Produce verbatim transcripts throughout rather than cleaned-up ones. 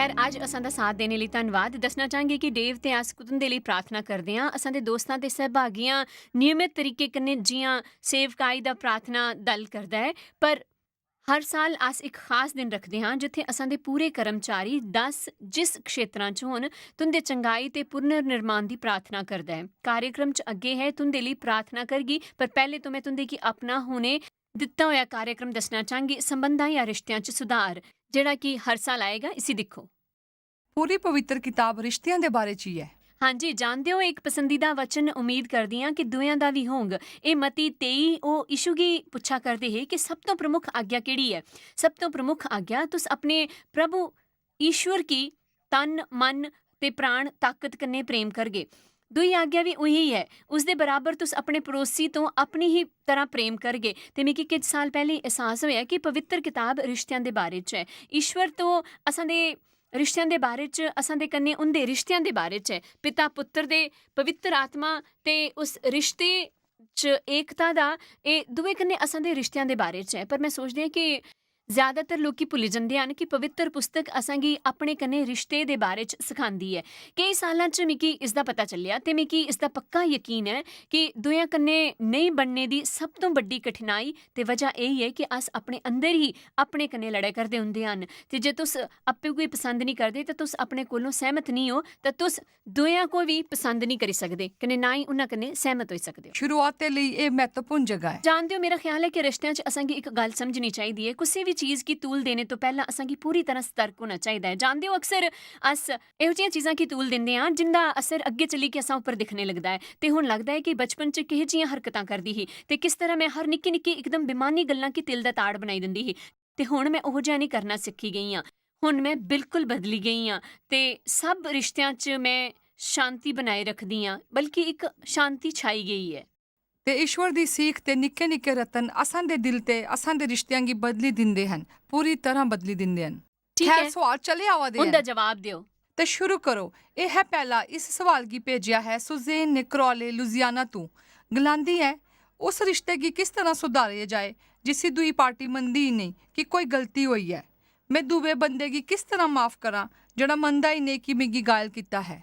पर अज्ज असां दा साथ देने लेई धन्नवाद। दस्सना चाह्गे कि डेव ते अस तुं'दे लेई प्रार्थना करदे आं। असां दे दोस्तां ते सहभागियां नियमित तरीके कन्नै जि'यां सेवकाई दा प्रार्थना दल करदा ऐ, पर हर साल अस इक खास दिन रखदे हां जित्थै असां दे पूरे कर्मचारी दस जिस क्षेत्रां च होन, तुं'दे चंगाई ते पुनर्निर्माण दी प्रार्थना करदा ऐ। कार्यक्रम च अग्गें है तुं'दे लेई प्रार्थना करगी, पर पैह्ले तो मैं तुं'दे गी अपना हुने दित्ता होया कार्यक्रम दस्सना चाह्गी, संबंधां या रिश्तेयां च सुधार, जेह्ड़ा कि हर साल आएगा। इसी दिक्खो। पूरी पवित्र किताब रिश्तेयां दे बारे च ही ऐ। हां जी, जानदे ओ, इक पसंदीदा वचन उम्मीद करदी आं कि दुएयां दा बी होंग। एह् मती तेई ओह् यीशु गी पुच्छा करदे हे कि सब तों प्रमुख आज्ञा केह्ड़ी ऐ? सब तों प्रमुख आज्ञा, तुस अपने प्रभु ईश्वर गी तन, मन ते प्राण, ताकत कन्नै प्रेम करगे। दूई आज्ञा बी उही ऐ, उसदे बराबर तुस अपने पड़ोसी तों अपनी ही तरह प्रेम करगे। ते मिगी किश साल पैह्लें एहसास होया कि पवित्र किताब रिश्तेयां दे बारे च ऐ। ईश्वर तो असां दे रिश्तेयां दे बारे च, असां दे कन्नै उं'दे रिश्तेयां दे बारे च ऐ। पिता, पुत्र दे, पवित्र आत्मा ते उस रिश्ते च एकता दा, एह् दुए कन्नै असां दे रिश्तेयां दे बारे च ऐ। पर मैं सोचदी आं कि ज्यादातर लोकी भुल्ली जंदे हन कि पवित्र पुस्तक असां गी अपने कन्नै रिश्ते दे बारे च सखांदी ऐ। केई सालां च मिगी इसदा पता चलेआ ते मिगी इसदा पक्का यकीन ऐ कि दुएयां कन्नै नेईं बनने दी सब तों बड्डी कठिनाई ते वजह एही ऐ कि अस अपने अंदर ही अपने कन्नै लड़ै करदे होंदे हन। ते जे तुस आपें गी पसंद निं करदे ते तुस अपने कोलों सैह्मत निं ओ, तां तुस दुएयां को बी पसंद निं करी सकदे, कन्नै ना ही उन्हां कन्नै सैह्मत होई सकदे ओ। शुरुआत दे लेई एह् म्हत्तवपूर्ण जगह ऐ। जानदे ओ, मेरा ख्याल ऐ कि रिश्तेयां च असां गी इक गल्ल समझनी चाहिदी ऐ, कुसै बी चीज गी तूल देने तो पैह्लां असां गी पूरी तरह सतर्क होना चाहिदा ऐ। जानदे ओ, अक्सर अस एहो जिहियां चीजां गी तूल दिंदे आं जिंदा असर अग्गें चली के असां उप्पर दिखने लगदा ऐ। ते हुन लगदा ऐ कि बचपन च किहो जिहियां हरकतां करदी ही ते किस तरह मैं हर निक्की निक्की इकदम बेमानी गल्लां गी तिल दा ताड़ बनाई दिंदी ही। ते हुन मैं ओहो जिहा नेईं करना सिक्खी गेई आं। हुन मैं बिल्कुल बदली गेई आं ते सब रिश्तेयां च मैं शांति बनाए रखदी आं, बल्कि इक शांति छाई गेई ऐ। ते ईश्वर दी सीख ते निक्के निक्के रतन असां दे दिल ते असां दे रिश्तेयां गी बदली दिंदे हन, पूरी तरह बदली दिंदे हन। ठीक खैर, ऐ। सवाल चले आवा दे उं'दा हन। जवाब देओ। ते शुरू करो। एह् है पैह्ला, इस सवाल गी भेजेआ है सुजेन ने क्रॉले, लुजियाना तू। गलांदी ऐ, उस रिश्ते गी किस तरह सुधारेआ जाए जिसी दूई पार्टी मनदी ही नेईं कि कोई गलती होई ऐ। में दूए बंदे गी किस तरह माफ करां जेह्ड़ा मनदा ही नेईं कि मिगी घायल कीता है?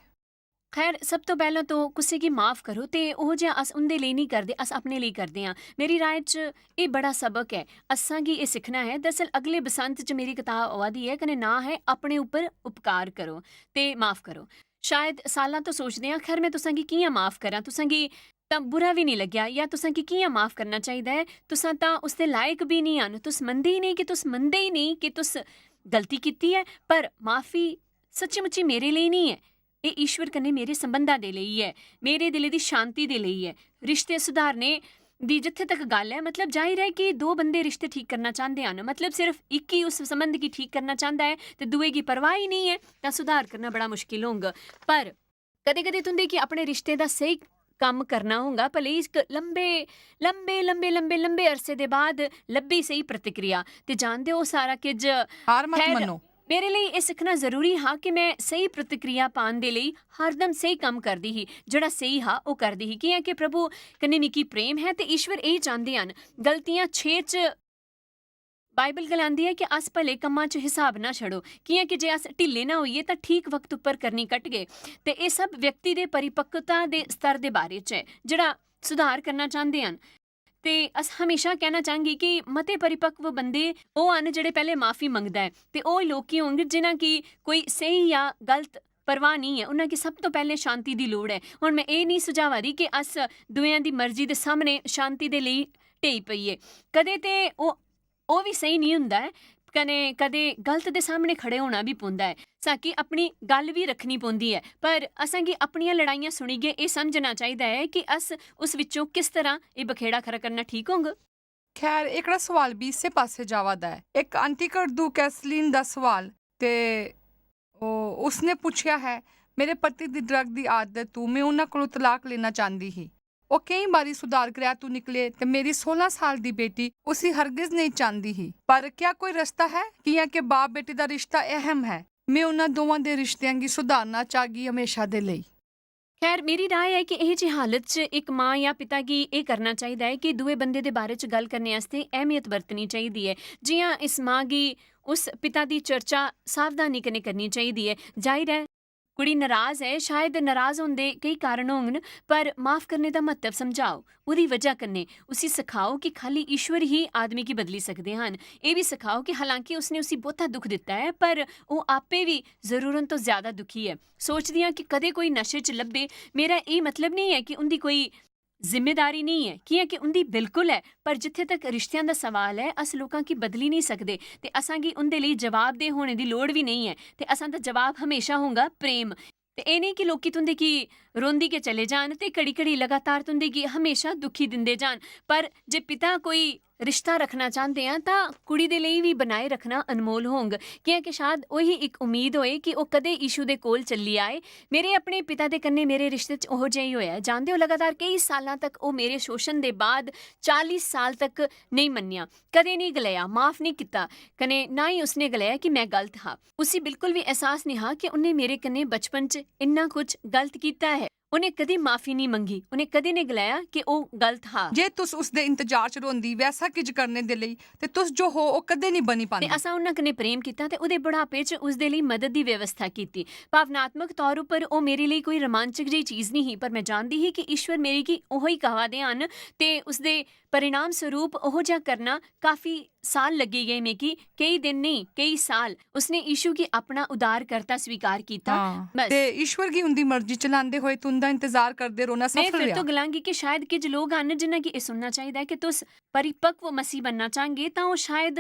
खैर, सब तो पैह्लां तो कुसै गी माफ करो ते ओह् जेहा अस उं'दे लेई नेईं करदे, अस अपने लेई करदे आं। मेरी राय च एह् बड़ा सबक ऐ, असां गी एह् सिक्खना ऐ। दरअसल अगले बसंत च मेरी कताब आवा दी ऐ कन्नै नांऽ ऐ अपने उप्पर उपकार करो ते माफ करो। शायद सालां तो सोचदे आं, खैर, मैं तुसां गी कि'यां माफ करां? तुसां गी तां बुरा बी नेईं लग्गेआ, या तुसां गी कि'यां माफ करना चाहिदा ऐ? तुसां तां उसदे लायक बी नेईं हन, तुस मनदे ही नेईं कि तुस मनदे ही नेईं कि तुस गलती कीती ऐ। पर माफी सच्ची मुच्ची मेरे लेई नेईं ऐ, एह् ईश्वर कन्नै मेरे संबंधा दे लेई ऐ, मेरे दिलै दी शांति दे लेई ऐ, रिश्ते सुधारने दी जित्थै तक गल्ल ऐ, मतलब, जाहिर ऐ कि दो बंदे रिश्ते ठीक करना चांह्दे हन, मतलब, सिर्फ इक ही उस संबंध गी ठीक करना चांह्दा ऐ ते दूए गी परवाह ही नेईं ऐ, तां सुधार करना बड़ा मुश्किल होंग। पर कदें-कदें तुं'दे गी अपने रिश्ते दा स्हेई कम्म करना होगा, भले इक लंबे, लंबे, लंबे, लंबे, लंबे अरसे दे बाद लब्भी स्हेई प्रतिक्रिया। ते जानदे ओ, सारा किश हार मत खैर, मन्नो। मेरे लेई एह् सिक्खना जरूरी हा कि मैं स्हेई प्रतिक्रिया पान दे लेई हरदम स्हेई कम्म करदी ही, जेह्ड़ा स्हेई हा, ओह् करदी ही, कि'यां कि प्रभु कन्नै मिगी प्रेम ऐ ते ईश्वर एह् चांह्दे हन। गलतियां छे च बाइबल गलांदी ऐ कि अस भले कम्मां च हिसाब ना छड़ो, कि'यां कि जे अस ढिल्ले ना होइये तां ठीक वक्त उप्पर करनी घटगे। ते एह् सब व्यक्ति दे परिपक्वता दे स्तर दे बारे च ऐ, जेह्ड़ा सुधार करना चांह्दे हन। ते अस हमेशा कहना चाह्गी कि मते परिपक्व बंदे ओह् हन जेह्ड़े पैह्ले माफी मंगदा ऐ, ते ओह् लोक ही होंगे जिन्हां गी कोई स्हेई या गलत परवाह नेईं ऐ, उन्हां गी सब तो पैह्ले शांति दी लोड़ ऐ। हुन मैं एह् नेईं सुझावा दी कि अस दुएयां दी मर्जी दे सामने शांति दे लेई ढेई पेइये। कदें ते ओह् ओह् बी स्हेई नेईं हुंदा ऐ, कन्नै कदें गलत दे सामने खड़े होना बी पौंदा ऐ। साकी अपनी गल्ल बी रक्खनी पौंदी ऐ, पर असें गी अपनियां लड़ाइयां सुनियै एह् समझना चाहिदा ऐ कि अस उस विच्चों किस तरह एह् बखेड़ा खरा करना ठीक होंग। खैर, एह्कड़ा सवाल बी इस्सै पासै जावा दा ऐ। इक आंटी करदू कैसलीन दा सवाल, ते ओह्, उसने पुच्छेआ है, मेरे पति दी ड्रग दी आदत तू, में उन्हां कोलों तलाक लेना चांह्दी ही। ओह् केईं बारी सुधार करै तू निकले ते मेरी सोलां साल दी बेटी उसी हरगिज नेईं चांह्दी ही। पर क्या कोई रस्ता है? कि'यां कि बाप बेटी दा रिश्ता अहम है। में उन्हां दोवां दे रिश्तेयां गी सुधारना चाह्गी हमेशा दे लेई। खैर, मेरी राय ऐ कि एह् जी हालत च इक मां जां पिता गी एह् करना चाहिदा ऐ कि दूए बंदे दे बारे च गल्ल करने आस्तै अहमियत बरतनी चाहिदी ऐ। जि'यां इस मां गी उस पिता दी चर्चा सावधानी कन्नै करनी चाहिदी ऐ। जाहिर ऐ, कुड़ी नाराज ऐ, शायद नाराज होंदे केई कारण होङन, पर माफ करने दा म्हत्तव समझाओ। ओह्दी वजह कन्नै उसी सखाओ कि खाली ईश्वर ही आदमी गी बदली सकदे हन। एह् बी सखाओ कि हालांकि उसने उसी बहुता दुख दित्ता ऐ, पर ओह् आपे बी जरूरत तो ज्यादा दुखी ऐ। सोचदी आं कि कदें कोई नशे च लब्भे, मेरा एह् मतलब नेईं ऐ कि उं'दी कोई जिम्मेदारी नेईं ऐ, कि'यां कि उं'दी बिल्कुल ऐ, पर जित्थै तक रिश्तेआं दा सवाल ऐ, अस लोकां गी बदली नेईं सकदे ते असां गी उं'दे लेई जवाबदेह होने दी लोड़ बी नेईं ऐ ते असां दा जवाब म्हेशा होंगा प्रेम। ते एह् नेईं कि लोकी तुं'दे गी रोंदी गै चले जान ते घड़ी-घड़ी लगातार तुं'दे गी म्हेशा दुखी दिंदे जान, पर जे पिता कोई रिश्ता रक्खना चांह्दे आं तां कुड़ी दे लेई बी बनाए रक्खना अनमोल होंग, कि'यां कि शायद ओही इक उम्मीद होए कि ओह् कदें यीशु दे कोल चली आए। मेरे अपने पिता दे कन्नै मेरे रिश्ते च ओहो जेही होआ ऐ। जानदे ओ, लगातार केई सालां तक ओह् मेरे शोशन दे बाद चाली साल तक नेईं मन्नेआ, कदें नेईं गलाया, माफ नेईं कीता, कन्नै ना ही उसने गलाया कि मैं गलत हा। उसी बिल्कुल बी एहसास नेईं हा कि उन्नै मेरे कन्नै बचपन च इन्ना कुछ गलत कीता ऐ। उन्नै कदें माफी नेईं मंगी, उन्नै कदें नेईं गलाया कि ओह् गलत हा। जे तुस उसदे इंतजार च रौंह्दी वैसा किश करने दे लेई, ते तुस जो हो ओह् कदें नेईं बनी ते पांदी। असां उन्ना कन्नै प्रेम कीता ते ओह्दे बुढ़ापे च उसदे लेई मदद दी व्यवस्था कीती। भावनात्मक तौर उप्पर ओह् मेरे लेई कोई रोमांचक जेही चीज नेईं ही, पर मैं जानदी ही कि ईश्वर मेरे गी ओहो ही कहा दे हन ते उसदे परिणाम स्वरूप ओहो जेहा करना। काफी साल लग्गी गे मिगी, केई दिन नेईं, केई साल। उसने यीशु गी अपना उद्धारकर्ता स्वीकार कीता। हां। बस। ते ईश्वर गी उंदी मर्जी चलांदे होए तुंदा इंतजार करदे रौह्ना मैं सफल फिर रेहा। तो गलांगी कि शायद किश लोग हन जिन्ना गी एह् सुनना चाहिदा ऐ कि तुस परिपक्व मसीह बनना चाहंगे, तां ओह् शायद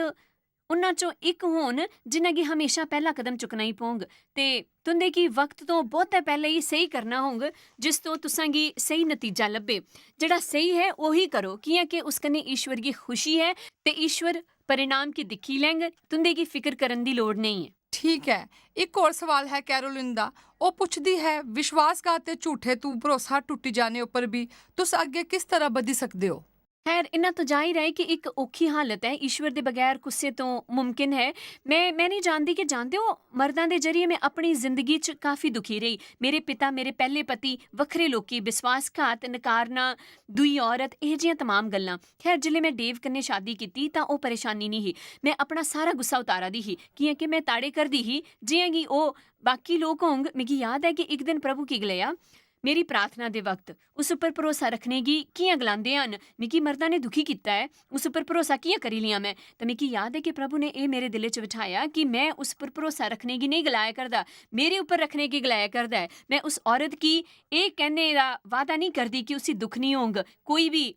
उन्ना चों इक होन जिन्ना गी हमेशा पैह्ला कदम चुकना ही पौंग। ते तुंदे गी वक्त तो बहुता पैह्ले ही सेही करना होंग, जिस तो तुसां गी सेही नतीजा लब्भे। जेह्ड़ा सेही ऐ, ओही करो, कि'यां कि उस कन्नै ईश्वर गी खुशी ऐ ते ईश्वर परिणाम गी दिक्खी लैंग। तुंदे गी फिकर करन दी लोड़ नेईं ऐ। ठीक ऐ, इक होर सवाल है कैरोलिन दा। ओह् पुछदी है, विश्वासघात ते झूठे तू भरोसा टुट्टी जाने उप्पर बी तुस अग्गें किस तरह बधी सकदे ओ? खैर, इन्ना तो जाहिर ऐ कि इक औखी हालत ऐ, ईश्वर दे बगैर कुसै तो मुमकिन ऐ। मैं मैं नेईं जानदी कि जानदे ओ, मर्दां दे जरिए मैं अपनी जिंदगी च काफी दुखी रेही। मेरे पिता, मेरे पैह्ले पति, बक्खरे लोकी, विश्वासघात, नकारना, दूई औरत, एह् जियां तमाम गल्लां। खैर, जिसलै मैं डेव कन्नै शादी कीती तां ओह् परेशानी नेईं ही। मैं अपना सारा गुस्सा उतारा दी ही, कि'यां कि मैं ताड़े करदी ही, जि'यां कि ओह् बाकी लोक होंग। मिगी याद ऐ कि इक दिन प्रभु गी गलाया, मेरी प्रार्थना दे वक्त उस उप्पर भरोसा रखने गी कि'यां गलांदे हन? मिगी मर्दा ने दुखी कीता ऐ, उस उप्पर भरोसा कि'यां करी लियां मैं? ते मिगी याद ऐ कि प्रभु ने एह् मेरे दिलै च बठाया कि मैं उस पर भरोसा रखने गी नेईं गलाया करदा, मेरे उप्पर रखने गी गलाया करदा ऐ। मैं उस औरत गी एह् कहने दा वादा नेईं करदी कि उसी दुख नेईं होंग। कोई बी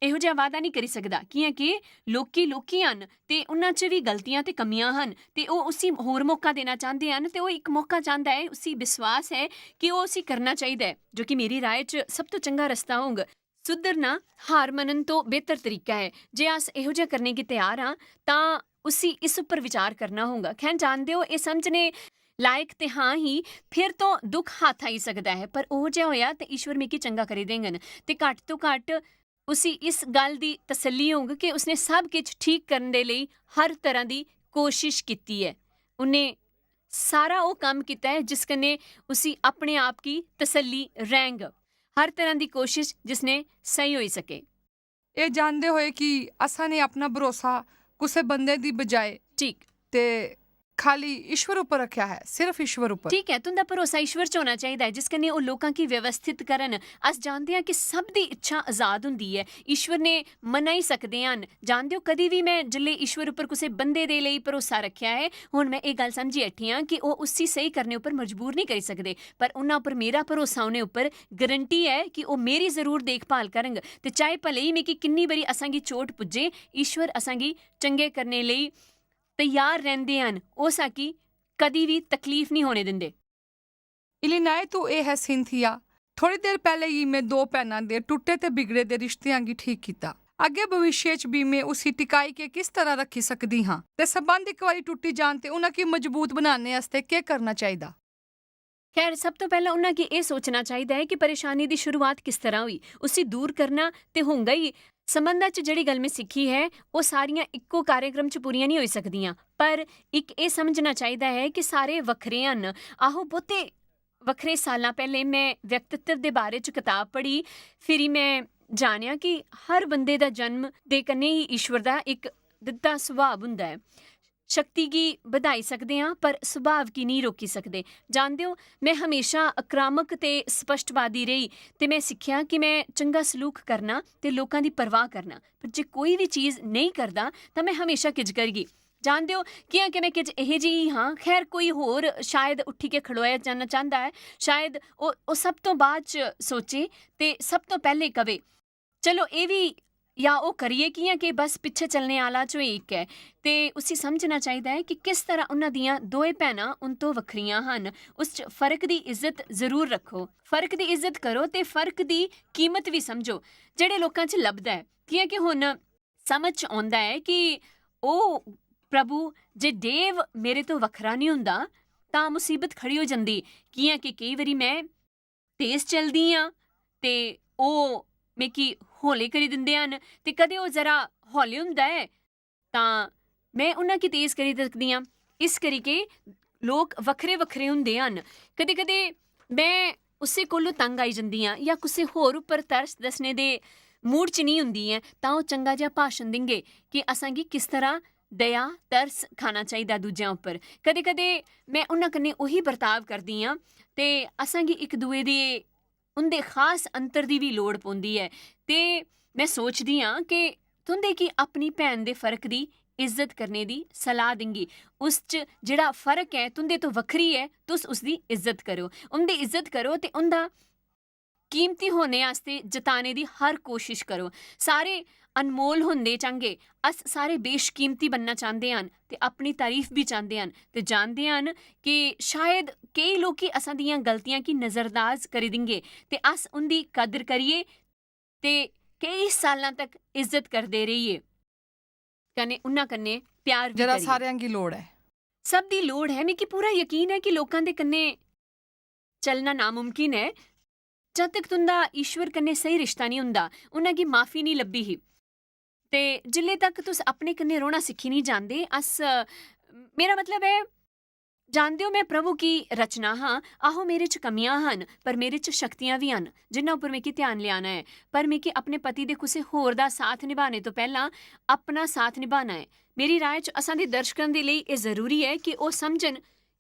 एहो जेहा वादा नेईं करी सकदा, कि'यां कि लोकी लोकी हन ते उन्हां च बी गलतियां ते कमियां हन, ते ओह् उसी होर मौका देना चांह्दे हन, ते ओह् इक मौका चांह्दा ऐ, उसी विश्वास ऐ कि ओह् उसी करना चाहिदा ऐ, जो कि मेरी राय च सब तो चंगा रस्ता होंग। सुधरना हार मनन तो बेहतर तरीका ऐ। जे अस एहो जेहा करने गी त्यार आं, तां उसी इस उप्पर विचार करना होगा। खैर, जानदे ओ, एह् समझने लायक ते हां ही, फिर तो दुख हत्थ आई सकदा ऐ, पर ओह् जेहा होया ते ईश्वर मिगी चंगा करी देंगन, ते घट्ट तो घट्ट उसी इस गल्ल दी तसल्ली होग कि उसने सब किश ठीक करने दे लेई हर तरह दी कोशिश कीती ऐ। उन्ने सारा ओह् कम्म कीता ऐ जिस कन्नै उसी अपने आप गी तसल्ली रैंह्ग। हर तरह दी कोशिश जिसने स्हेई होई सके। एह् जानदे होए कि असां ने अपना भरोसा कुसै बंदे दी बजाए ठीक। ते खाली ईश्वर उप्पर रखेआ है, सिर्फ ईश्वर उप्पर। ठीक ऐ, तुंदा भरोसा ईश्वर च होना चाहिदा ऐ, जिस कन्नै ओह् लोकां गी व्यवस्थित करन। अस जानदे आं कि सब दी इच्छा आजाद होंदी ऐ, ईश्वर ने मनाई सकदे हन। जानदे ओ, कदी बी मैं जिल्लै ईश्वर उप्पर कुसै बंदे दे लेई भरोसा रखेआ ऐ, हुन मैं एह् गल्ल समझी बैठी आं कि ओह् उसी स्हेई करने उप्पर मजबूर नेईं करी सकदे, पर उन्हां उप्पर मेरा भरोसा होने उप्पर गारंटी ऐ कि ओह् मेरी जरूर देखभाल करंग। ते चाहे भले ही मिगी किन्नी बारी असां गी चोट पुज्जे, ईश्वर असां गी चंगे करने लेई तैयार रैंह्दे हन, ओह् साकी कदी बी तकलीफ निं होने दिंदे। इलिनाय तू एह् है सिंथिया। थोड़ी देर पैह्ले ही में दो भैनां दे टुट्टे ते बिगड़े दे रिश्तेआं गी ठीक कीता। अग्गें भविष्य च बी में उसी टिकाई के किस तरह रक्खी सकदी हां ते संबंध इक बारी टुट्टी जान ते उ'नें गी मजबूत बनाने आस्तै केह् करना चाहिदा? खैर, सब तो पैह्ला उन्हां गी एह् सोचना चाहिदा ऐ कि परेशानी दी शुरुआत किस तरह होई। उसी दूर करना ते होंगा ही। संबंधा च जेह्ड़ी गल्ल में सिक्खी ऐ, ओह् सारियां इक्को कार्यक्रम च पूरियां निं होई सकदियां, पर इक एह् समझना चाहिदा ऐ कि सारे बक्खरे हन। आहो, बहुते बक्खरे सालां पैह्लें में व्यक्तित्व दे बारे च कताब पढ़ी। फिरी में जानेआ कि हर बंदे दा जन्म दे कन्नै ही ईश्वर दा इक दित्ता सुभाव हुंदा ऐ। शक्ति गी बधाई सकदे आं, पर सुभाव गी नेईं रोकी सकदे। जानदे ओ, में हमेशा आक्रामक ते स्पष्टवादी रेही, ते में सिक्खेआ कि में चंगा सलूक करना ते लोकां दी परवाह करना, पर जे कोई बी चीज नेईं करदा, तां में हमेशा किज करगी। जानदे ओ, कि'यां कि में किज एहे जेही हां, खैर, कोई होर शायद उट्ठी के खड़ोया जाना चांह्दा ऐ, शायद ओह्, ओह् सब तों बाद च सोचे ते सब तों पैह्लें कवे। चलो, एह् बी, या ओह् करियै कि'यां कि बस पिच्छे चलने आह्ला च इक ऐ, ते उसी समझना चाहिदा ऐ कि किस तरह उन्हां दियां दोए भैनां उन तो वक्खरियां हन। उस च फर्क दी इज्जत जरूर रक्खो। फर्क दी इज्जत करो ते फर्क दी कीमत बी समझो। जेह्ड़े लोकां च लभदा ऐ, कि'यां कि हुन समझ च औंदा ऐ कि ओह् प्रभु, जे डेव मेरे तो वक्खरा निं होंदा, तां मुसीबत खड़ी होई जंदी। कि'यां कि केई बारी में तेज चलदी आं ते ओह् मिगी हौले करी दिंदे हन, ते कदें ओह् जरा हौले होंदा ऐ तां में उन्हां गी तेज करी सकदी आं। इस करी के लोक वक्खरे वक्खरे होंदे हन। कदें कदें में उस्सै कोलू तंग आई जंदी आं, या कुसै होर उप्पर तरस दस्सने दे मूड च निं होंदी ऐ, तां ओह् चंगा जेहा भाशन देंगे कि असांगी किस तरह दया, तरस खाना चाहिदा दूजें उप्पर। कदें कदें में उन्हां कन्नै उही बर्ताव करदी आं ते असांगी इक दुए दे, उं'दे खास अंतर दी बी लोड़ पौंदी ऐ। ते में सोचदी आं कि तुं'दे गी अपनी भैन दे फर्क दी इज्जत करने दी सलाह दिंगी। उस च जेह्ड़ा फर्क ऐ, तुं'दे तो वक्खरी ऐ, तुस उसदी इज्जत करो। उं'दी इज्जत करो ते उं'दा कीमती होने आस्तै जताने दी हर कोशिश करो। सारे अनमोल होंदे चंगे, अस सारे बेशकीमती बनना चांह्दे हन ते अपनी तारीफ बी चांह्दे हन ते जानदे हन कि शायद केई लोकी असां दियां गलतियां गी नजरअंदाज करी दिंगे ते अस उं'दी कदर करियै ते केई सालां तक इज्जत करदे रेहिये कन्नै उन्हां कन्नै प्यार बी जेह्ड़ा करिये। सारेआं गी लोड़ ऐ। सब दी लोड़ ऐ। मिगी पूरा यकीन ऐ कि लोकां दे कन्नै चलना नामुमकिन ऐ। जद तक तुं'दा ईश्वर कन्नै स्हेई रिश्ता निं होंदा, उन्हां गी माफी निं लब्भी ही। ते जिल्ले तक तुस अपने कन्नै रौह्ना सिक्खी निं जांदे, अस, मेरा मतलब ऐ, जानदे ओ, में प्रभु की रचना हां। आहो, मेरे च कमियां हन, पर मेरे च शक्तियां बी हन, जिन्हां उप्पर मिगी ध्यान ल्याना ऐ। पर मिगी अपने पति दे कुसै होर दा साथ निभाने तो पैह्लां अपना साथ निभाना ऐ। मेरी राय च असां दे दर्शकें दे लेई एह् जरूरी ऐ कि ओह् समझन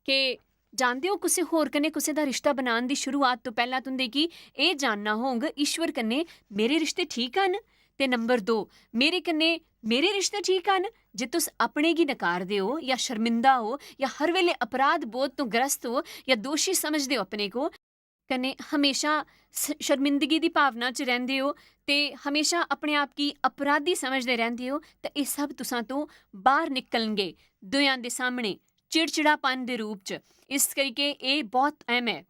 कि, जानदे ओ, कुसै होर कन्नै कुसै दा रिश्ता बनान दी शुरुआत तो पैह्लां तुं'दे गी एह् जानना होंग, ईश्वर कन्नै मेरे रिश्ते ठीक हन? ते नंबर दो, मेरे कन्नै मेरे रिश्ते ठीक हन? जे तुस अपने गी नकारदे ओ या शर्मिंदा ओ या हर वेले अपराध बोध तो ग्रस्त ओ या दोशी समझदे ओ अपने को, कन्नै हमेशा स-, शर्मिंदगी दी भावना च रैंह्दे ओ ते हमेशा अपने आप गी अपराधी समझदे रैंह्दे ओ, तां एह् सब तुसां तो बाह्र निकलनगे, दुएआं दे सामने चिड़चिड़ापन दे रूप च। इस करिके एह् बहुत अहम ऐ।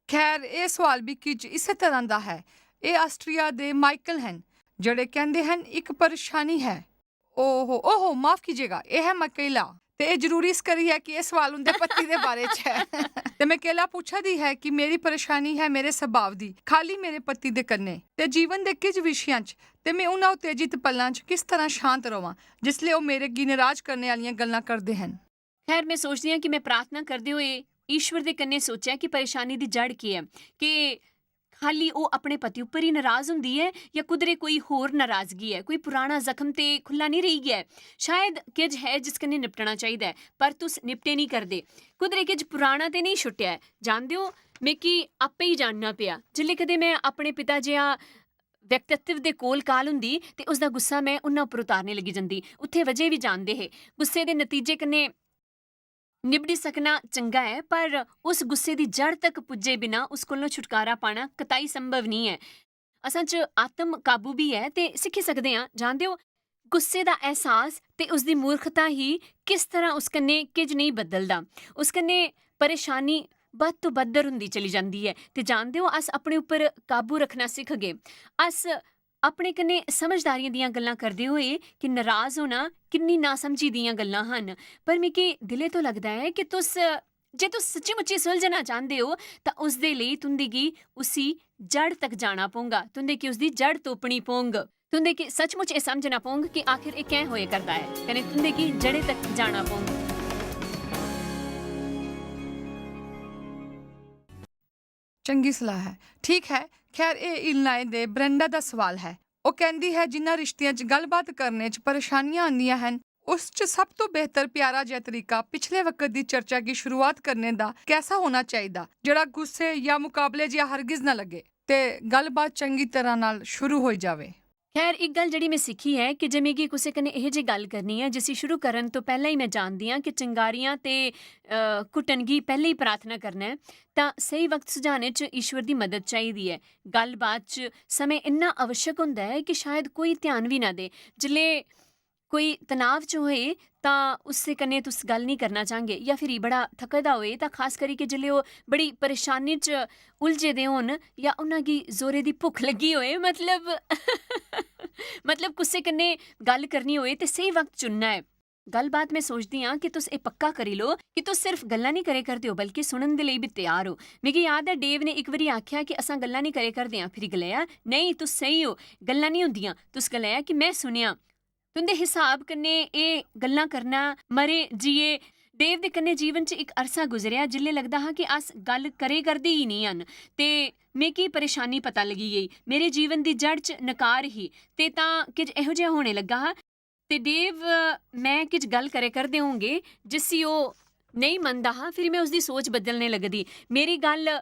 खैर, एह् सोआल बी किश इस्सै तरह दा ऐ। एह् आस्ट्रिया दे माइकल हन, जेह्ड़े कैंदे हन, "इक परेशानी ऐ।" ओहो, ओहो, माफ कीजिएगा, एह् ऐ मकेला। ते एह् जरूरी इस करी ऐ कि एह् सोआल उं'दे पति दे बारे च ऐ। ते मकेला पुच्छा दी ऐ कि मेरी परेशानी ऐ मेरे सुभाव दी, खाली मेरे पति दे कन्नै, ते जीवन दे किश विशेआं च, ते में उ'नें उत्तेजित पल्लां च किस तरह शांत र'वां, जिसलै ओह् मेरे गी नराज करने आह्लियां गल्लां करदे हन। खैर, में सोचदी आं कि में प्रार्थना करदे होए ईश्वर दे कन्नै सोचेआ कि परेशानी दी जड़ केह् ऐ। केह् खाल्ली ओह् अपने पति उप्पर ही नराज होंदी ऐ जां कुदरै कोई होर नराजगी ऐ, कोई पुराना जख्म ते खु'ल्ला निं रेही गेआ ऐ? शायद किश है जिस कन्नै निपटना चाहिदा ऐ, पर तुस निपटे निं करदे। कुदरै किश पुराना ते नेईं छुट्टेआ ऐ। जानदे ओ, मिगी आपे ही जानना पेआ। जिसलै कदें में अपने पिता जेहा व्यक्तित्व दे कोल काल होंदी ते उसदा गुस्सा में उन्ना उप्पर उतारने लगी जंदी। उत्थै वजह बी जानदे हे। गुस्से दे नतीजे कन्नै निबड़ी सकना चंगा ऐ, पर उस गुस्से दी जड़ तक पुज्जे बिना उस कोलों छुटकारा पाना कताई संभव निं ऐ। असां च आत्म काबू बी ऐ ते सिक्खी सकदे आं। जानदे ओ, गुस्से दा एहसास ते उसदी मूर्खता ही किस तरह उस कन्नै किश नेईं बदलदा। उस कन्नै परेशानी बद्ध तो बद्ध होंदी चली जंदी ऐ। ते जानदे ओ, अस अपने उप्पर काबू रखना सिखगे। अस अपने कन्नै समझदारियां दियां गल्लां करदे होए कि नराज होना किन्नी नासमझी दियां गल्लां हन। पर मिगी दिलै तो लगदा ऐ कि तुस, जे तुस सच्ची मुच्ची सुलझना चांह्दे ओ, तां उसदे लेई तुं'दी गी उसी जड़ तक जाना पौंगा, तुं'दे गी उसदी जड़ तोपनी पौंग। तुं'दे गी सचमुच एह् समझना पौंग कि आखिर एह् कैं होए करदा ऐ, कन्नै तुं'दे गी जड़ें तक जाना पौंग। चंगी सलाह ऐ। ठीक ऐ, खैर, एह् इलनाए दे ब्रेंडा दा सवाल ऐ। ओह् कैंह्दी ऐ, जिन्ना रिश्तें च गल्लबात करने च परेशानियां आंदियां हन, उस च सब तो बेहतर प्यारा जेहा तरीका पिछले वक्त दी चर्चा गी शुरुआत करने दा कैसा होना चाहिदा, जेह्ड़ा गुस्से जां मुकाबले जेहा हरगिज ना लग्गे ते गल्लबात चंगी तरह नाल शुरू होई जावे। खैर, इक गल्ल जेह्ड़ी में सिक्खी ऐ कि जे मिगी कुसै कन्नै एह् जेही गल्ल करनी ऐ जिसी शुरू करन तो पैह्लें ही में जानदी आं कि चंगारियां ते, अ, घुटन गी पैह्लें ही प्रार्थना करना ऐ, तां स्हेई वक्त सुझाने च ईश्वर दी मदद चाहिदी ऐ। गल्लबात च समें इन्ना आवश्यक होंदा ऐ कि शायद कोई ध्यान बी ना दे। जिसलै कोई तनाव च होए तां उसदे कन्नै तुस गल्ल निं करना चाह्गे, या फिर बड़ा थके दा होए, तां खास करियै जिसलै ओह् बड़ी परेशानी च उलझे दे होन, या उ'नें गी जोरै दी भुक्ख लग्गी होए, मतलब, मतलब कुसै कन्नै गल्ल करनी होए ते स्हेई वक्त चुनना ऐ। गल्लबात में सोचदी आं कि तुस एह् पक्का करी लो कि तुस सिर्फ गल्लां निं करे करदे ओ, बल्कि सुनन दे लेई बी त्यार ओ। मिगी याद ऐ, डेव ने इक बारी आखेआ कि असां गल्लां निं करे करदे आं, फिरी गलाया, "नेईं, तुस स्हेई ओ, गल्लां निं होंदियां।" तुस गलाया कि, "में सुनेआ।" तुं'दे हिसाब कन्नै एह् गल्लां करना, मरे जिए, डेव दे कन्नै जीवन च इक अरसा गुजरेआ जिसलै लगदा हा कि अस गल्ल करे करदे ही निं हन ते मिगी परेशानी पता लगी गेई। मेरे जीवन दी जड़ च नकार ही ते तां किश एहो जेहा होने लग्गा हा। ते डेव, अ, में किश गल्ल करे करदे होंगे जिसी ओह् नेईं मनदा हा, फिर में उसदी सोच बदलने लगदी। मेरी गल्ल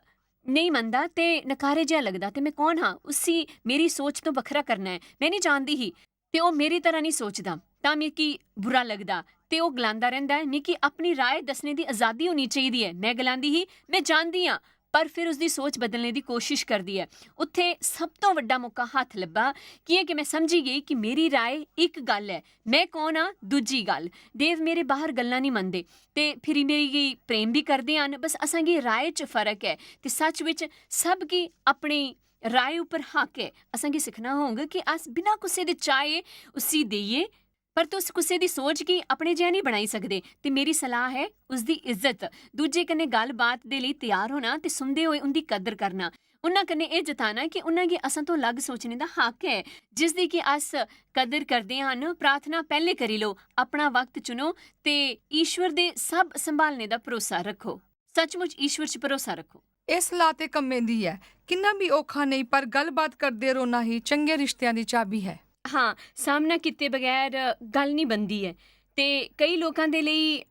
नेईं मनदा ते नकारे जेहा लगदा ते में कौन हा उसी मेरी सोच तो बक्खरा करना ऐ? में निं जानदी ही। ते ओह् मेरी तरह निं सोचदा, तां मिगी बुरा लगदा ते ओह् गलांदा रैंह्दा ऐ, "मिगी अपनी राय दस्सने दी अजादी होनी चाहिदी ऐ।" में गलांदी ही, "में जानदी आं," पर फिर उसदी सोच बदलने दी कोशश करदी ऐ। उत्थै सब तों बड्डा मौका हत्थ लब्भा, कि'यां कि में समझी गेई कि मेरी राय इक गल्ल ऐ, में कौन आं दूजी गल्ल। डेव मेरे बाह्र गल्लां निं मनदे ते फिरी मेरी गी प्रेम बी करदे हन, बस असां गी राय च फर्क ऐ। ते सच बिच सब गी अपनी राय उप्पर हक ऐ। असां गी सिक्खना होग कि अस बिना कुसै दे चाहे उसी देइयै, पर तुस कुसै दी सोच गी अपने जेहा नेईं बनाई सकदे। ते मेरी सलाह ऐ उसदी इज्जत, दूजे कन्नै गल्ल-बात दे लेई त्यार होना ते सुनदे होए उं'दी कदर करना। उन्हां कन्नै एह् जताना कि उन्हां गी असां तो अलग सोचने दा हक ऐ, जिसदी कि अस कदर करदे हन। प्रार्थना पैह्लें करी लो, अपना वक्त चुनो ते ईश्वर दे सब संभालने दा भरोसा रक्खो। सचमुच ईश्वर च भरोसा रक्खो। इस लाते कम्में दी ऐ, किन्ना बी औखा नेईं, पर गल्लबात करदे रौह्ना ही चंगे रिश्तेआं दी चाबी ऐ। हां, सामना कीते बगैर गल्ल निं बनदी ऐ। ते केई लोकां दे लेई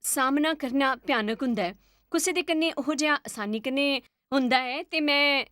सामना करना भयानक हुंदा ऐ। कुसै दे कन्नै ओहो जेहा असानी कन्नै होंदा ऐ ते में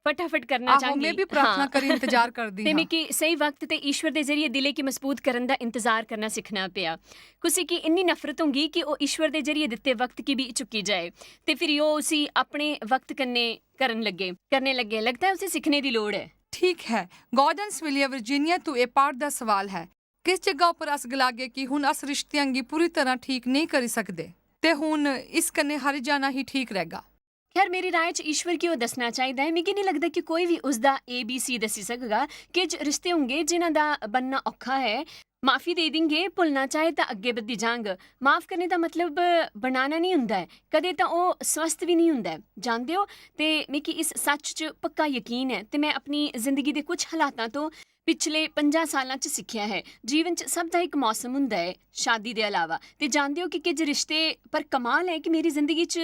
फटाफट करना आहो, चाह्‌गी। में बी प्रार्थना हां। करी इंतजार करदी ते हां। मिगी स्हेई वक्त ते ईश्वर दे जरिए दिलै गी मजबूत करन दा इंतजार करना सिक्खना पेआ। कुसै गी इन्नी नफरत होंगी कि ओह् ईश्वर दे जरिए दित्ते वक्त गी बी चुक्की जाए ते फिर ओह् उसी अपने वक्त कन्नै करन लगे, करने लगे। लगदा ऐ उसी सिक्खने दी लोड़ ऐ। ठीक ऐ, गॉर्डन्सविलिया, वर्जीनिया तू एह् पाठ दा सवाल ऐ। किस जगह उप्पर अस गलागे कि हुन अस रिश्तेआं गी पूरी तरह ठीक नेईं करी सकदे ते हुन इस कन्नै हारी जाना ही ठीक रैहगा? खैर, मेरी राय च ईश्वर गी ओह् दस्सना चाहिदा ऐ। मिगी निं लगदा कि कोई बी उसदा A B C दस्सी सकगा। किश रिश्ते होंगे जिन्हां दा बनना औखा ऐ। माफी देई दिंगे, भुलना चाहे तां अग्गें बधी जांग। माफ करने दा मतलब बनाना निं हुंदा ऐ, कदें तां ओह् स्वस्थ बी निं हुंदा ऐ। जानदे ओ, ते मिगी इस सच्च च पक्का यकीन ऐ ते में अपनी जिंदगी दे कुछ हालातां तो पिछले पंजाह् सालां च सिक्खेआ ऐ, जीवन च सब दा इक मौसम हुंदा ऐ, शादी दे अलावा। ते जानदे ओ कि किश रिश्ते, पर कमाल ऐ कि मेरी जिंदगी च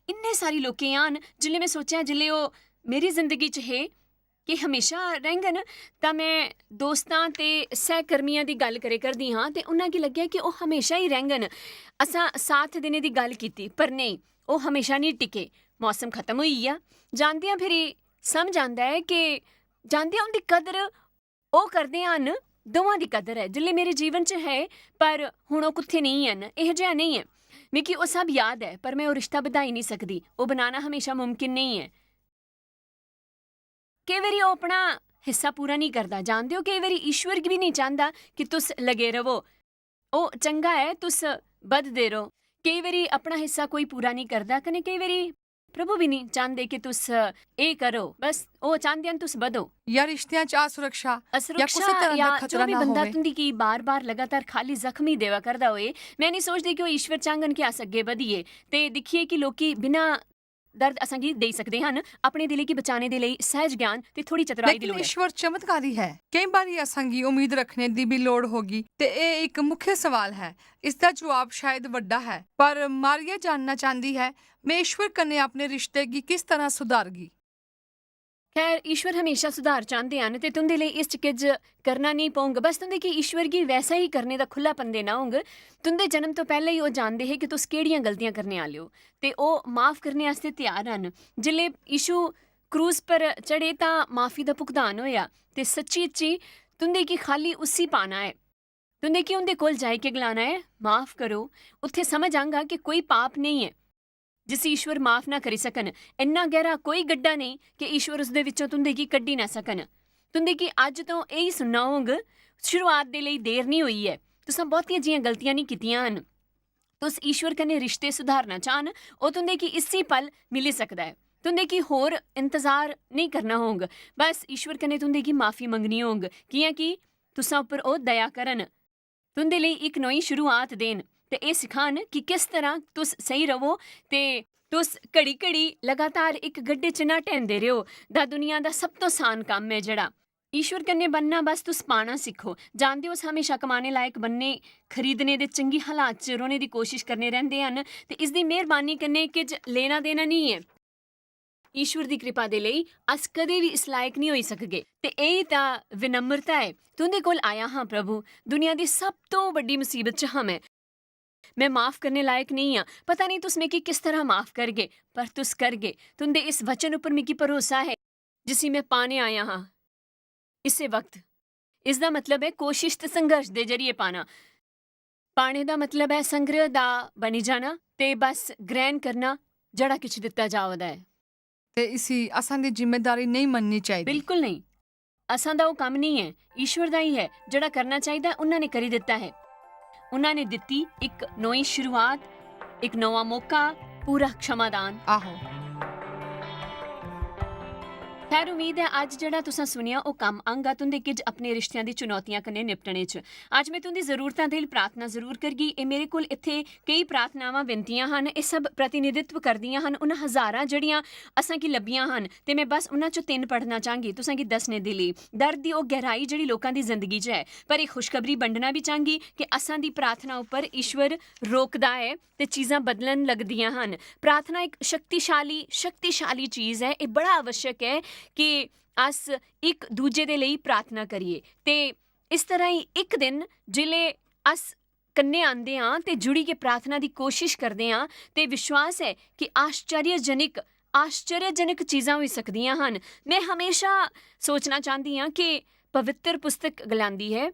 इन्ने सारे लोकें आन, जिल्लै में सोचेआ, जिल्लै ओह् मेरी जिंदगी च हे, कि म्हेशा रैंह्ङन, तां में दोस्तां ते सैहकर्मियां दी गल्ल करे करदी हां ते उन्हां गी लग्गेआ कि ओह् म्हेशा ही रैंह्ङन। असां साथ देने दी गल्ल कीती, पर नेईं, ओह् म्हेशा निं टिके। मौसम खत्म होई गेआ। जानदियां फिरी समझ आंदा ऐ कि जानदियां उं'दी कदर ओह् करदे हन, दोआं दी कदर ऐ। जिसलै मेरे जीवन च है, पर हुन ओह् कुत्थै नेईं हैन। एहो जेहा नेईं ऐ। मिगी ओह् सब याद ऐ, पर में ओह् रिश्ता बधाई निं सकदी। ओह् बनाना म्हेशा मुमकिन नेईं ऐ। केई बारी ओह् अपना हिस्सा पूरा निं करदा। जानदे ओ, केई बारी ईश्वर गी बी निं चांह्दा कि तुस लगे र'वो। ओह् चंगा ऐ, तुस बधदे र'वो। केई बारी अपना हिस्सा कोई पूरा निं करदा, कन्नै केई बारी प्रभु बी निं चांह्दे कि तुस एह् करो। बस ओह् चांह्दे न तुस बधो। या रिश्तेआं च असुरक्षा, या कुसै असुरक्षा तरह दा या जो खतरा बी ना बंदा होवे। तुं'दी गी बार-बार लगातार खाल्ली जख्म ही देवा करदा होए, में निं सोचदी कि ओह् ईश्वर चांह्ङन कि अस अग्गें बधिये ते दिक्खिए कि लोकी बिना दर्द असांगी देई सकदे हन। अपने दिलै गी बचाने दे लेई सैह्ज ज्ञान ते थोड़ी चतुराई दी लेकिन लोड़ ऐ। ईश्वर चमत्कारी है। केईं बारी असांगी उम्मीद रखने दी भी लोड़ होगी ते एह् इक मुख्य सवाल है। इसदा जवाब शायद बड्डा है, पर मारिया जानना चांह्दी है, "में ईश्वर कन्नै अपने रिश्ते गी किस तरह सुधारगी?" खैर, ईश्वर हमेशा सुधार चांह्दे हन ते तुं'दे लेई इस च किश करना नेईं पौंग। बस तुं'दे गी ईश्वर गी वैसा ही करने दा खु'ल्लापन देना होंग। तुं'दे जन्म तो पैह्लें ही ओह् जानदे हे कि तुस केह्ड़ियां गलतियां करने आह्ले ओ ते ओह् माफ करने आस्तै त्यार हन। जिसलै यीशु क्रूस पर चढ़े तां माफी दा भुगतान होएआ ते सच्ची-इच्ची तुं'दे गी खाल्ली उसी पाना ऐ। तुं'दे गी उं'दे कोल जाई के गलाना ऐ, "माफ करो।" उत्थै समझ आंगा कि कोई पाप नेईं ऐ जिसी ईश्वर माफ ना करी सकन। इन्ना गैह्रा कोई गड्ढा नेईं कि ईश्वर उसदे विच्चों तुं'दे गी कड्ढी ना सकन। तुं'दे गी अज्ज तो एही सुनना होंग, शुरुआत दे लेई देर निं होई ऐ। तुसां बहुतियां जियां गलतियां निं कीतियां हन। तुस ईश्वर कन्नै रिश्ते सुधारना चाह्न, ओह् तुं'दे गी इस्सै पल मिली सकदा ऐ। तुं'दे गी होर इंतजार नेईं करना होंग। बस ईश्वर कन्नै तुं'दे गी माफी मंगनी होंग, कि'यां कि तुसां उप्पर ओह् दया करन। तुं'दे लेई इक नोई शुरुआत देन ते एह् सखान कि किस तरह तुस सेही र'वो ते तुस घड़ी-घड़ी लगातार इक गड्ढे च ना ढैंदे रेहो। दा दुनिया दा सब तों असान कम्म ऐ जेह्ड़ा। ईश्वर कन्नै बनना बस तुस पाना सिक्खो। जानदे ओ, अस हमेशा कमाने लायक बनने, खरीदने दे चंगी हालात च रौह्ने दी कोशिश करने रैंह्दे हन ते इसदी मेह्रबानी कन्नै किश लेना देना नेईं ऐ। ईश्वर दी कृपा दे लेई अस कदें बी इस लायक नेईं होई सकगे। ते एही तां विनम्रता ऐ। तुं'दे कोल आया हां, प्रभु। दुनिया दी सब तों बड्डी मुसीबत च हां में। में माफ करने लायक नेईं आं। पता नेईं तुस मिगी किस तरह माफ करगे, पर तुस करगे। तुं'दे इस वचन उप्पर मिगी भरोसा ऐ, जिसी में पाने आया हां। इस्सै वक्त। इसदा मतलब ऐ कोशिश ते संघर्ष दे जरिए पाना। पाने दा मतलब ऐ संग्रह दा बनी जाना ते बस ग्रहण करना जेह्ड़ा किश दित्ता जा दा ऐ। ते इसी असां दी जिम्मेदारी नेईं मन्ननी चाहिदी। बिल्कुल नेईं। असां दा ओह् कम्म नेईं ऐ, ईश्वर दा ही ऐ। जेह्ड़ा करना चाहिदा ऐ, उन्हां ने करी दित्ता ऐ। उन्हां ने दित्ती इक नोई शुरुआत, इक नोआ मौका, पूरा क्षमादान। आहो। खैर, उम्मीद ऐ अज्ज जेह्ड़ा तुसां सुनेआ, ओह् कम्म आंगा तुं'दे किश अपने रिश्तेआं दी चुनौतियां कन्नै निपटने च। अज्ज में तुं'दी जरूरतां दे लेई प्रार्थना जरूर करगी। एह् मेरे कोल इत्थै केई प्रार्थनावां, विनतियां हन। एह् सब प्रतिनिधित्व करदियां हन उन हजारां जेह्ड़ियां असां गी लब्भियां हन, ते में बस उन्हां चों तिन्न पढ़ना चांह्गी तुसां गी दस्सने दे लेई। दर्द दी ओह् गैह्राई जेह्ड़ी लोकां दी जिंदगी च ऐ, पर एह् खुशखबरी बंडना बी चांह्गी कि असां दी प्रार्थना उप्पर ईश्वर रोकदा ऐ ते चीजां बदलन लगदियां हन। प्रार्थना इक शक्तिशाली, शक्तिशाली चीज ऐ। एह् बड़ा आवश्यक ऐ कि अस इक दूजे दे लेई प्रार्थना करिए। ते इस तरह ही इक दिन जिसलै अस कन्नै आंदे आं ते जुड़ियै प्रार्थना दी कोशिश करदे आं, ते विश्वास ऐ कि आश्चर्यजनक, आश्चर्यजनक चीजां होई सकदियां हन। में हमेशा सोचना चांह्दी आं कि पवित्र पुस्तक गलांदी ऐ,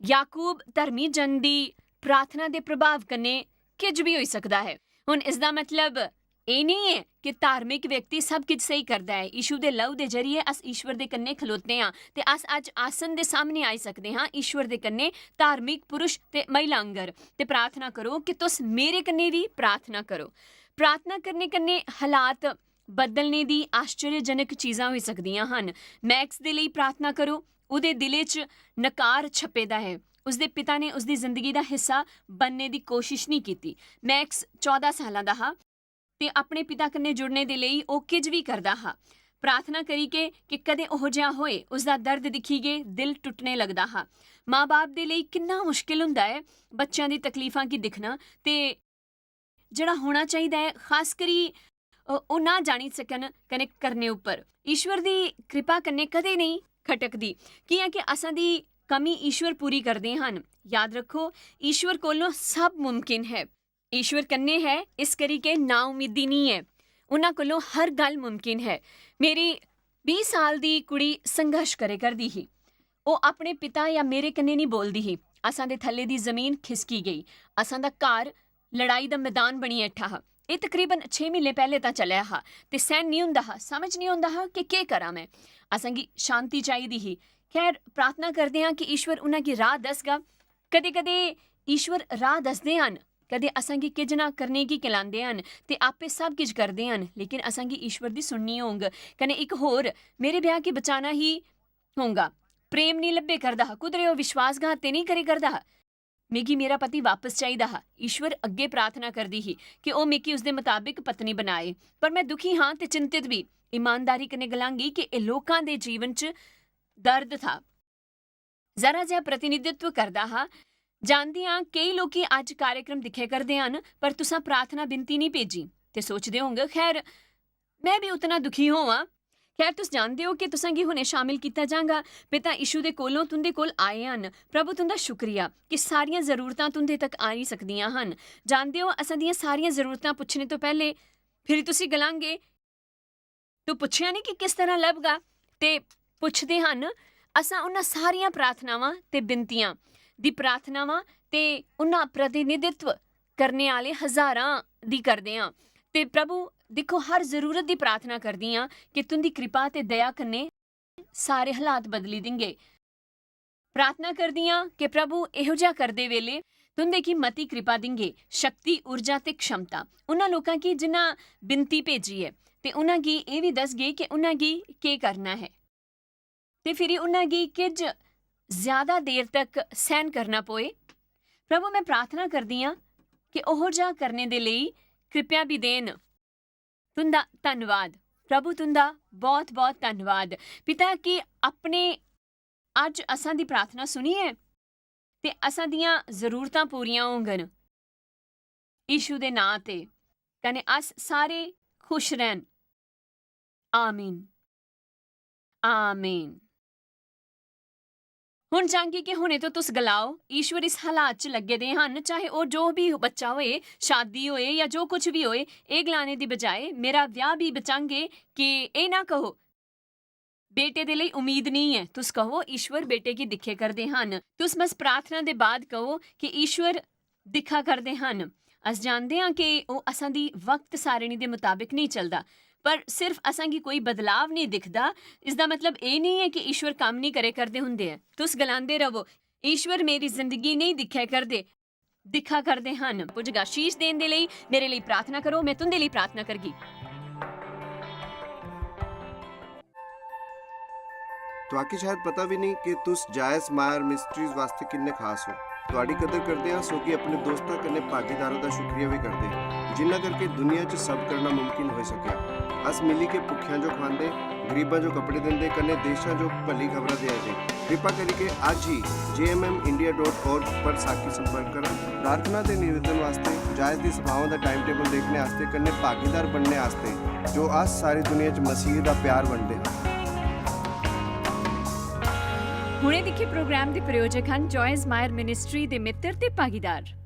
याकूब धर्मी जन दी प्रार्थना दे प्रभाव कन्नै किश बी होई सकदा ऐ। हुन इसदा मतलब एह् नेईं ऐ कि धार्मिक व्यक्ति सब किश स्हेई करदा ऐ। यीशु दे लहू दे जरिए अस ईश्वर दे कन्नै खलोते आं ते अस अज्ज आसन दे सामने आई सकदे हां ईश्वर दे कन्नै धार्मिक पुरुष ते महिला आंगर। ते प्रार्थना करो कि तुस मेरे कन्नै बी प्रार्थना करो। प्रार्थना करने कन्नै हालात बदलने दी आश्चर्यजनक चीजां होई सकदियां हन। मैक्स दे लेई प्रार्थना करो। ओह्दे दिलै च नकार छप्पे दा ऐ। उसदे पिता ने उसदी जिंदगी दा हिस्सा बनने दी कोशिश नेईं कीती। मैक्स चौदां साल्लां दा हा ते अपने पिता कन्नै जुड़ने दे लेई ओह् किश बी करदा हा। प्रार्थना करी के, कि कदें ओह् जेहा होए, उसदा दर्द दिक्खी के दिल टुट्टने लगदा हा। मां-बाप दे लेई किन्ना मुश्किल होंदा ऐ बच्चेआं दी तकलीफां गी दिक्खना ते जेह्ड़ा होना चाहिदा ऐ, खास करी, अ, ओह् ना जानी सकन कन्नै करने उप्पर। ईश्वर दी कृपा कन्नै कदें नेईं खटकदी, कि'यां कि असां दी कमी ईश्वर पूरी करदे हन। याद रक्खो, ईश्वर कोलों सब मुमकिन है। ईश्वर कन्नै है, इस करी के नाउम्मीदी निं ऐ। उन्हां कोलों हर गल्ल मुमकिन है। मेरी बीह् साल दी कुड़ी संघर्ष करे करदी ही। ओह् अपने पिता या मेरे कन्नै निं बोलदी ही। असां दे थल्ले दी जमीन खिसकी गेई। असां दा घर लड़ाई दा मैदान बनियै इट्ठा हा। एह् तकरीबन छे म्हीने पैह्ले तां चलेआ हा ते सैह्न निं होंदा हा, समझ निं होंदा हा कि केह् करां में। असां गी शांति चाहिदी ही। खैर, प्रार्थना करदे आं कि ईश्वर उ'नें गी राह् दसगा। कदें-कदें ईश्वर राह् दसदे हन, कदें असां गी किश ना करने गी गलांदे हन ते आपे सब किश करदे हन, लेकिन असां गी ईश्वर दी सुननी होंग। कन्नै इक होर, मेरे ब्याह् गी बचाना ही होंगा। प्रेम निं लब्भे करदा हा, कुदरे ओह् विश्वासघात ते निं करे करदा हा। मिगी मेरा पति वापस चाहिदा हा। ईश्वर अग्गें प्रार्थना करदी ही कि ओह् मिगी उसदे मताबिक पत्नी बनाए। पर में दुखी हां ते चिंतित बी। ईमानदारी कन्नै गलांगी कि एह् लोकां दे जीवन च दर्द था। जरा जिहा प्रतिनिधित्व करदा हा। जानदी हां, केई लोकी अज्ज कार्यक्रम दिक्खे करदे हन, पर तुसां प्रार्थना बिनती निं भेजी ते सोचदे होंगे, "खैर, में बी उतना दुखी होवां।" खैर, तुस जानदे ओ कि तुसां गी हुने शामिल कीता जांगा। पिता यीशु दे कोलों तुंदे कोल आए हन। प्रभु, तुंदा शुक्रिया कि सारियां जरूरतां तुंदे तक आई सकदियां हन। जानदे ओ, असां दियां सारियां जरूरतां पुच्छने तो पैह्ले फिर तुसी गलांगे, "तू पुच्छेआ निं कि किस तरह लभगा?" ते पुच्छदे हन, असां उन्हां सारियां प्रार्थनावां ते बिनतियां दी प्रार्थनावां ते उन्हां प्रतिनिधित्व करने आह्ले हजारां दी करदे आं। ते प्रभु, दिक्खो, हर जरूरत दी प्रार्थना करदी आं कि तुंदी कृपा ते दया कन्नै सारे हालात बदली दिंगे। प्रार्थना करदी आं कि प्रभु, एहो जेहा करदे वेले तुंदे गी मती कृपा दिंगे, शक्ति, ऊर्जा ते क्षमता। उन्हां लोकां गी जिन्हां बिनती भेजी ऐ, ते उन्हां गी एह् बी दसगे कि उन्हां गी केह् करना ऐ। ते फिरी उन्हां गी किज ज्यादा देर तक सैह्न करना पोए। प्रभु, में प्रार्थना करदी आं कि ओहो जेहा करने दे लेई कृपा बी देन। तुंदा धन्नवाद प्रभु, तुंदा बहुत बहुत धन्नवाद पिता, कि अपने अज्ज असां दी प्रार्थना सुनियै ते असां दियां जरूरतां पूरियां होंगन यीशु दे नां ते, कन्नै अस सारे खुश रैहन। आमीन। आमीन। हुन चांह्गी कि हुने तो तुस गलाओ, ईश्वर इस हालात च लग्गे दे हन, चाहे ओह् जो बी बच्चा होए, शादी होए या जो कुछ बी होए, एह् गलाने दी बजाए मेरा ब्याह् बी बचांगे कि एह् ना कहो, "बेटे दे लेई उम्मीद नेईं ऐ।" तुस कहो, "ईश्वर बेटे गी दिक्खे करदे हन।" तुस बस प्रार्थना दे बाद कहो कि "ईश्वर दिक्खा करदे हन।" अस जानदे आं कि ओह् असां दी वक्त सारणी दे मताबिक नेईं चलदा, पर सिर्फ असां गी कोई बदलाव नेईं दिखदा, इसदा मतलब एह् नेईं ऐ कि ईश्वर कम्म नेईं करे करदे हुंदे ऐ। तुस गलांदे रवो, "ईश्वर मेरी जिंदगी नेईं दिक्खै करदे, दिक्खा करदे हन।" पुजगा शीश देन दे लेई मेरे लेई प्रार्थना करो, में तुंदे लेई प्रार्थना करगी। तुआकी शायद पता भी नहीं कि तुस जायज मायर मिस्ट्रीज वास्ते किन्ने खास हो। तुआडी कदर करदे आं, सोगी अपने दोस्तां कन्नै भागीदारां दा शुक्रिया भी करदे, जिन्ना करके दुनिया च सब करना मुमकिन होई सकेआ। अस मिली के भुक्खेआं जो खवांदे, गरीबां जो कपड़े दिंदे, कन्नै देशां जो भली खबरां देआ दे। कृपा करियै अज्ज ही J M M India dot org पर साकी संपर्क करा। प्रार्थना ते निवेदन वास्ते, जायज दी सभाओं दा टाइम टेबल देखने आस्ते, कन्नै भागीदार बनने आस्ते, जो अस सारी दुनिया च मसीह दा प्यार बंडदे हां। हुणे दिक्खे प्रोग्राम दे प्रायोजक हन जॉयस मायर मिनिस्ट्री दे मित्र ते भागीदार।